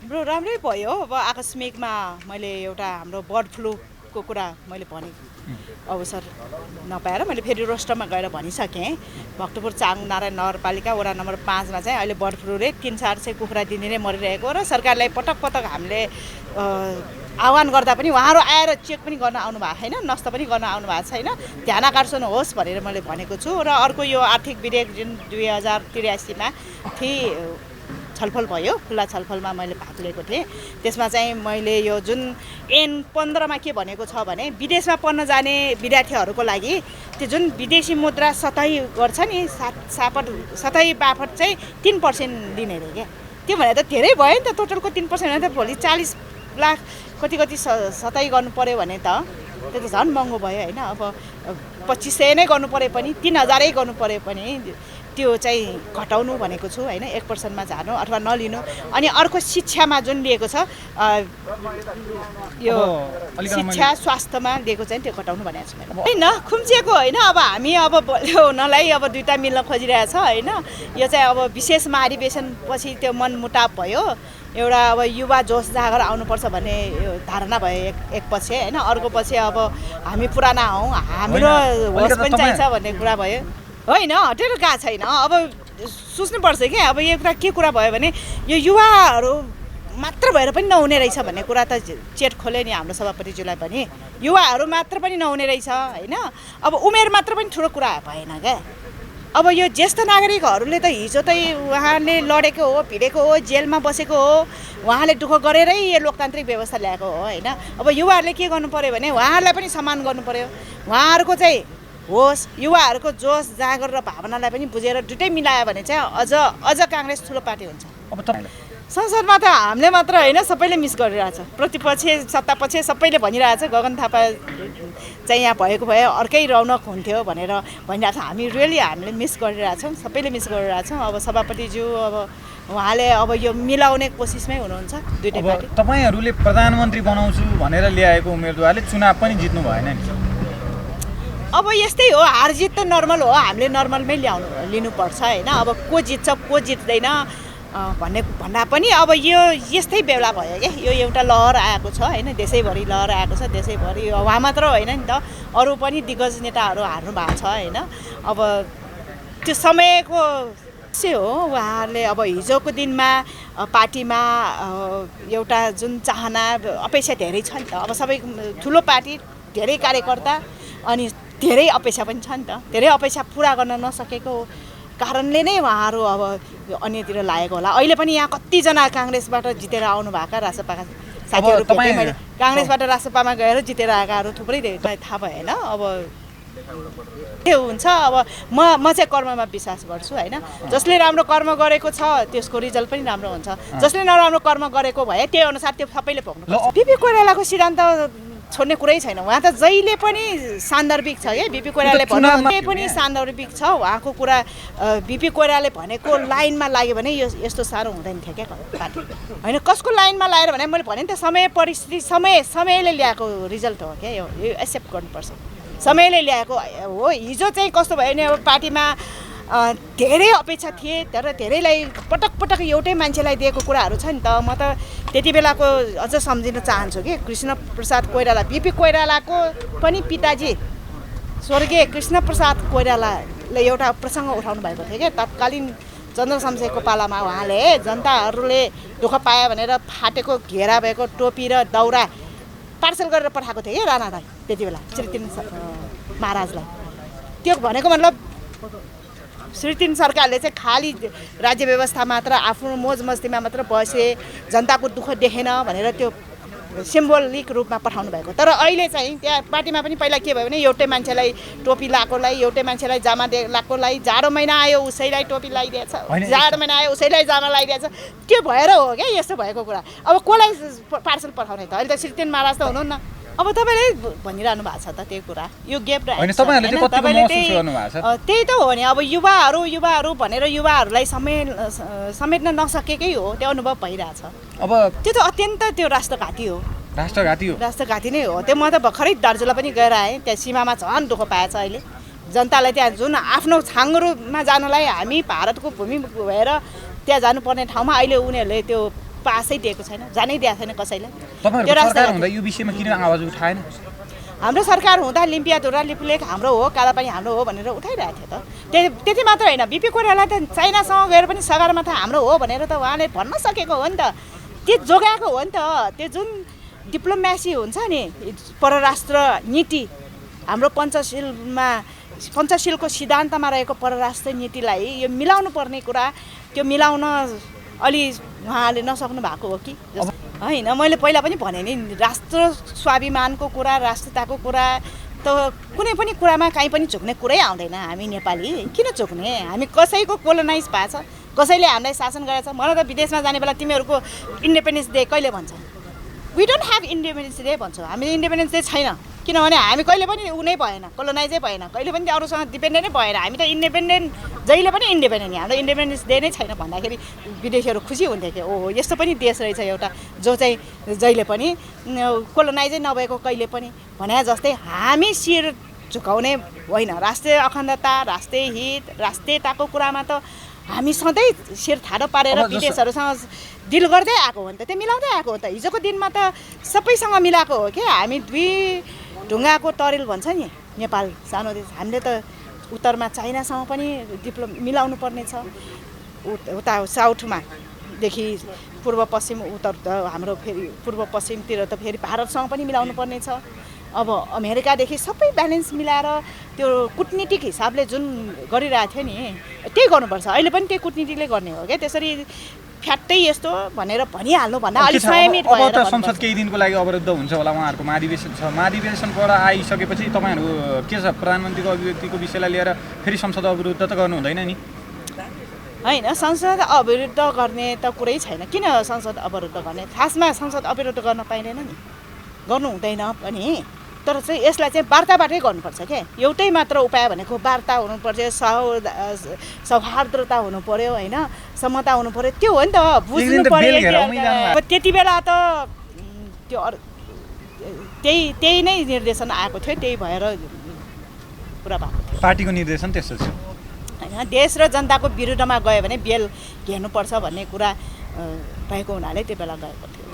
Bro राम्रै भयो अब आकस्मिकमा मैले एउटा हाम्रो बर्ड फ्लूको कुरा मैले भने अवसर नपाएर मैले फेरि रोस्टरमा गएर भनिसकेँ। भक्तपुर चाङनारायण नगरपालिका वडा नम्बर 5 मा चाहिँ अहिले बर्ड फ्लूले 3-4 सय कुखुरा दिनदिनै मरिरहेको र सरकारलाई पटक पटक हामीले आह्वान गर्दा पनि उहाँहरू आएर चेक पनि गर्न आउनु भएको छैन, नष्ट पनि गर्न आउनु भएको छैन। ध्यान आकर्षण होस् भनेर मैले भनेको छु। र अर्को यो आर्थिक विधेयक जुन 2083 मा छलफल भयो, खुल्ला छलफलमा मैले भाग लिएको थिएँ। त्यसमा चाहिँ मैले यो जुन N15 मा के भनेको छ भने विदेशमा पढ्न जाने विद्यार्थीहरूको लागि त्यो जुन विदेशी मुद्रा सतही गर्छ नि सतही बापत चाहिँ 3% दिने रे क्या। त्यो भने त धेरै भयो नि त, टोटलको 3% भने त भोलि 40 लाख कति सतही गर्नु पर्यो भने त त्यो त झन् महँगो भयो होइन। अब 2500 नै गर्नु परे पनि 3000 गर्नु परे पनि त्यो चाहिँ घटाउनु भनेको छु होइन, 1% मा झार्नु अथवा नलिनु। अनि अर्को शिक्षामा जुन लिएको छ यो शिक्षा स्वास्थ्यमा लिएको चाहिँ त्यो घटाउनु भनेको छु मैले होइन। खुम्चिएको होइन, अब हामी अब हुनलाई अब दुईटा मिल्न खोजिरहेछ होइन। यो चाहिँ अब विशेष महाधिवेशन पछि त्यो मनमुटाव भयो। एउटा अब युवा जोस जागर आउनुपर्छ भन्ने धारणा भयो एक पछि होइन, अर्को पछि अब हामी पुराना हौँ हाम्रो होस पनि चाहिन्छ भन्ने कुरा भयो होइन। हटेर गएको छैन, अब सोच्नुपर्छ क्या। अब यो कुरा के कुरा भयो भने यो युवाहरू मात्र भएर पनि नहुने रहेछ भन्ने कुरा त चेट खोले नि हाम्रो सभापतिज्यूलाई पनि। युवाहरू मात्र पनि नहुने रहेछ होइन, अब उमेर मात्र पनि ठुलो कुरा भएन क्या। अब यो ज्येष्ठ नागरिकहरूले त हिजो चाहिँ उहाँले लडेको हो, भिडेको हो, जेलमा बसेको हो, उहाँले दुःख गरेरै यो लोकतान्त्रिक व्यवस्था ल्याएको हो होइन। अब युवाहरूले के गर्नु पर्यो भने उहाँहरूलाई पनि सम्मान गर्नु पर्यो। उहाँहरूको चाहिँ होस्, युवाहरूको जोस जागर र भावनालाई पनि बुझेर दुइटै मिलायो भने चाहिँ अझ काङ्ग्रेस ठुलो पार्टी हुन्छ। अब तपाईले संसदमा त हामीले मात्र होइन सबैले मिस गरिरहेछ, प्रतिपक्ष सत्तापक्ष सबैले भनिरहेछ गगन थापा चाहिँ यहाँ भएको भए अर्कै रौनक हुन्थ्यो भनेर भनिरहेछ। हामीले मिस गरिरहेछौँ, सबैले मिस गरिरहेछौँ। अब सभापतिज्यू अब उहाँले अब यो मिलाउने कोसिसमै हुनुहुन्छ दुइटै पार्टी। तपाईहरूले प्रधानमन्त्री बनाउँछु भनेर ल्याएको उम्मेदवारले चुनाव पनि जित्नु भएन नि। अब यस्तै हो, हार जित त नर्मल हो, हामीले नर्मलमै लिनुपर्छ होइन। अब को जित्छ को जित्दैन भन्दा पनि अब यो यस्तै बेला भयो क्या। यो एउटा लहर आएको छ होइन, देशैभरि लहर आएको छ, देशैभरि उहाँ मात्र होइन नि त, अरू पनि दिग्गज नेताहरू हार्नु भएको छ होइन। अब त्यो समयको से हो, उहाँहरूले अब हिजोको दिनमा पार्टीमा एउटा जुन चाहना अपेक्षा धेरै छ नि त। अब सबै ठुलो पार्टी, धेरै कार्यकर्ता अनि धेरै अपेक्षा पनि छ नि त। धेरै अपेक्षा पुरा गर्न नसकेको कारणले नै उहाँहरू अब अन्यतिर लागेको होला। अहिले पनि यहाँ कतिजना काङ्ग्रेसबाट जितेर आउनु भएका रासपाका साथीहरू भेटेँ मैले, काङ्ग्रेसबाट रासपामा गएर जितेर आएकाहरू थुप्रै थाहा भएन। अब के हुन्छ, अब म चाहिँ कर्ममा विश्वास गर्छु होइन। जसले राम्रो कर्म गरेको छ त्यसको रिजल्ट पनि राम्रो हुन्छ, जसले नराम्रो कर्म गरेको भए त्यही अनुसार त्यो सबैले भोग्नु। बिपी कोइरालाको सिद्धान्त छोड्ने कुरै छैन। उहाँ त जहिले पनि सान्दर्भिक छ क्या। बिपी कोइरालाले भने पनि सान्दर्भिक छ उहाँको कुरा। बिपी कोइरालाले भनेको लाइनमा लाग्यो भने यस्तो साह्रो हुँदैन थियो क्या पार्टी होइन। कसको लाइनमा लागेर भने मैले भने नि त, समय परिस्थिति समयले ल्याएको रिजल्ट हो क्या। यो एक्सेप्ट गर्नुपर्छ, समयले ल्याएको हो। हिजो चाहिँ कस्तो भयो भने अब पार्टीमा धेरै अपेक्षा थिए तर धेरैलाई पटक एउटै मान्छेलाई दिएको कुराहरू छ नि त। म त त्यति बेलाको अझ सम्झिन चाहन्छु कि कृष्ण प्रसाद कोइराला, बिपी कोइरालाको पनि पिताजी स्वर्गीय कृष्ण प्रसाद कोइरालाले एउटा प्रसङ्ग उठाउनु भएको थियो क्या। तत्कालीन चन्द्रशमशेरको पालामा उहाँले जनताहरूले दुःख पायो भनेर फाटेको घेरा भएको टोपी र दौरा पार्सल गरेर पठाएको थियो क्या राणालाई त्यति बेला, श्री 3 महाराजलाई। त्यो भनेको मतलब श्री 3 सरकारले चाहिँ खाली राज्य व्यवस्था मात्र आफ्नो मोज मस्तीमा मात्र बसे, जनताको दुःख देखेन भनेर त्यो सिम्बोलिक रूपमा पठाउनु भएको। तर अहिले चाहिँ त्यहाँ पार्टीमा पनि पहिला के भयो भने एउटै मान्छेलाई टोपी लाएकोलाई, एउटै मान्छेलाई जामा लाएकोलाई, जाडो महिना आयो उसैलाई टोपी लगाइदिएछ, जाडो महिना आयो उसैलाई जामा लगाइदिएछ। त्यो भएर हो क्या यस्तो भएको कुरा। अब कसलाई पार्सल पठाउने त? अहिले त श्री 3 महाराज त हुनुहुन्न। अब तपाईँले भनिरहनु भएको छ त त्यही कुरा, यो गेप त्यही त हो नि। अब युवाहरू भनेर युवाहरूलाई समेट्न नसकेकै हो, त्यो अनुभव भइरहेछ। अब त्यो त अत्यन्त त्यो राष्ट्रघाती हो, राष्ट्रघाती नै हो त्यो। म त भर्खरै दार्जुला पनि गएर आएँ, त्यहाँ सीमामा झन् दुःख पाएछ अहिले जनतालाई। त्यहाँ जुन आफ्नो छाङ्गुमा जानलाई हामी भारतको भूमि भएर त्यहाँ जानुपर्ने ठाउँमा अहिले उनीहरूले त्यो पासै दिएको छैन, जानै दिएको छैन कसैलाई। तपाईँहरूको सरकार हुँदा यो विषयमा किन आवाज उठाएन? हाम्रो सरकार हुँदा लिम्पियाधुरा लिपुलेख हाम्रो हो, कालापानी हाम्रो हो भनेर उठाइरहेको थियो त। त्यति मात्र होइन, बिपी कोइरालालाई त चाइनासँग गएर पनि सगरमाथा हाम्रो हो भनेर त उहाँले भन्न सकेको हो नि त। त्यो जोगाएको हो नि त। त्यो जुन डिप्लोमेसी हुन्छ नि, परराष्ट्र नीति, हाम्रो पञ्चशीलको सिद्धान्तमा रहेको परराष्ट्र नीतिलाई यो मिलाउनु पर्ने कुरा, त्यो मिलाउन अलि उहाँले नसक्नु भएको हो कि होइन। मैले पहिला पनि भने नि, राष्ट्र स्वाभिमानको कुरा, राष्ट्रियताको कुरा त कुनै पनि कुरामा काहीँ पनि झुक्ने कुरै आउँदैन। हामी नेपाली किन झुक्ने? हामी कसैको कोलोनाइज भएको छ, कसैले हामीलाई शासन गरेछ। मलाई त विदेशमा जाने बेला तिमीहरूको इन्डिपेन्डेन्स डे कहिले भन्छ? We don't have independence day भन्छौँ हामी। इन्डिपेन्डेन्स डे छैन, किनभने हामी कहिले पनि ऊ नै भएन, कोलोनाइजै भएन, कहिले पनि अरूसँग डिपेन्डेन्टै भएन। हामी त इन्डिपेन्डेन्ट, जहिले पनि इन्डिपेन्डेन्ट। हाम्रो इन्डिपेन्डेन्स डे नै छैन भन्दाखेरि विदेशीहरू खुसी हुन्थ्यो कि ओहो यस्तो पनि देश रहेछ एउटा जो चाहिँ जहिले पनि कोलोनाइजै नभएको कहिले पनि भने जस्तै। हामी शिर झुकाउने होइन। राष्ट्रिय अखण्डता, राष्ट्रिय हित, राष्ट्रियताको कुरामा त हामी सधैँ शिर ठाडो पारेर विदेशहरूसँग डिल गर्दै आएको हो नि त, त्यो मिलाउँदै आएको हो त। हिजोको दिनमा त सबैसँग मिलाएको हो कि। हामी दुई ढुङ्गाको तरेल भन्छ नि नेपाल, सानो देश। हामीले त उत्तरमा चाइनासँग पनि मिलाउनु पर्ने छ, उता साउथमा देखि पूर्व पश्चिम, उत्तर हाम्रो फेरि पूर्व पश्चिमतिर त फेरि भारतसँग पनि मिलाउनु पर्ने छ। अब अमेरिकादेखि सबै ब्यालेन्स मिलाएर त्यो कुटनीतिक हिसाबले जुन गरिरहेको थियो नि, त्यही गर्नुपर्छ। अहिले पनि त्यही कुटनीतिले गर्ने हो क्या। त्यसरी फ्याट्टै यस्तो भनेर भनिहाल्नु भन्दा अलिक संयमित भएर। अब त संसद केही दिनको लागि अवरुद्ध हुन्छ होला, उहाँहरूको महाधिवेशन छ। महाधिवेशनबाट आइसकेपछि तपाईँहरू के छ, प्रधानमन्त्रीको अभिव्यक्तिको विषयलाई लिएर फेरि संसद अवरुद्ध त गर्नु हुँदैन नि? होइन, संसद अवरुद्ध गर्ने त कुरै छैन। किन संसद अवरुद्ध गर्ने? खासमा संसद अवरुद्ध गर्न पाइँदैन नि, गर्नु हुँदैन पनि। तर चाहिँ यसलाई चाहिँ वार्ताबाटै गर्नुपर्छ क्या। एउटै मात्र उपाय भनेको वार्ता हुनुपर्छ, सौहार्द्रता हुनु पर्यो, होइन, समता हुनु पर्यो। त्यो हो नि त, बुझ्नु पर्यो। अब त्यति बेला त त्यो त्यही नै निर्देशन आएको थियो, त्यही भएर पुरा भएको थियो। पार्टीको निर्देशन त्यस्तो छ होइन। देश र जनताको विरुद्धमा गयो भने बेल घेर्नुपर्छ भन्ने कुरा भएको हुनाले त्यो बेला गएको थियो।